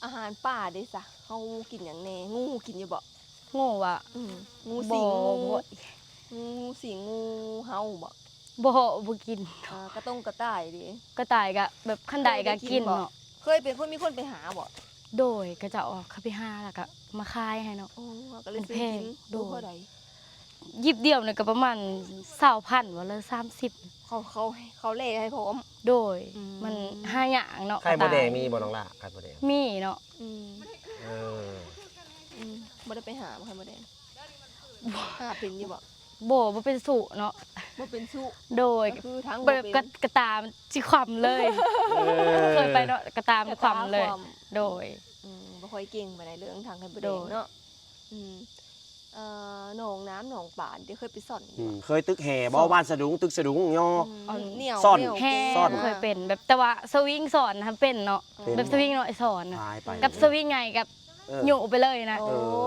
ອາຫານປ່າເດ້ຊະ ເຮົາກິນຫຍັງແດ່? ງູກິນຢູ່ບໍ່? ງູຫວາ? ອືມ ງູສິງ ງູ ງູສິງ ງູເຫົ່າບໍ່? ບໍ່ ບໍ່ກິນ. ອ່າ ກະຕົງກະຕ່າຍເດ້? ກະຕ່າຍກະແບບຄັນໄດ້ກະກິນເນາະ. ເຄີຍເປັນຄົນ ມີຄົນໄປຫາບໍ່? ໂດຍ ເຂົາເຈົ້າເອົາເຂົ້າໄປຫາ ແລ້ວກະມາຂາຍໃຫ້ເນາະ. ໂອ້ ເຮົາກະເລີຍຊື້ກິນ. ໂດຍ ເທົ່າໃດ? ຢິບດຽວນີ້ກະປະມານຊາວພັນບໍ່ ຫຼື ສາມສິບ. ເຂົາ ເຂົາ ເຂົາແລ່ໃຫ້ພ້ອມ. ໂດຍ ອືມ ມັນຫາຍາກເນາະ. ໄຂ່ມົດແດງມີບໍ່ນ້ອງຫຼ້າ? ໄຂ່ມົດແດງມີເນາະ. ອືມ ເອີ ອືມ ບໍ່ໄດ້ໄປຫາບໍ່ ໄຂ່ມົດແດງ? ຫາເປັນຢູ່ບໍ່? ບໍ່ ບໍ່ເປັນສຸເນາະ. ບໍ່ເປັນສຸ. ໂດຍ ກະຄືທາງ ແບບ ບໍ່ເປັນ ກະ ກະຕາມັນຊິຄວ່ຳເລີຍ. ເອີ ເຄີຍໄປເນາະ ກະຕາມັນຄວ່ຳເລີຍ. ກະຕາຄວ່ຳ. ໂດຍ ອືມ ບໍ່ຄ່ອຍເກັ່ງປານໃດເລື່ອງທາງໄຂ່ມົດແດງເນາະ. ໂດຍ ອືມ ເອີ ໜອງນ້ຳໜອງປານເດ ເຄີຍໄປຊ່ອນຢູ່ບໍ່? ອືມ ເຄີຍຕຶກແຫບໍ່? ຊ່ອນ ບ້ານສະດຸງ ຕຶກສະດຸງຍໍ ອືມ ຊ່ອນ ແຫ່ ຊ່ອນ ເຄີຍເປັນແບບ ແຕ່ວ່າສະວິງຊ່ອນຫັ້ນເປັນເນາະ. ເປັນ ແບບສະວິງນ້ອຍຊ່ອນນະ ກັບສະວິງໃຫຍ່ກັບ ເອີ ໂຍກໄປເລີຍນະ. ໂອ້ ເປັ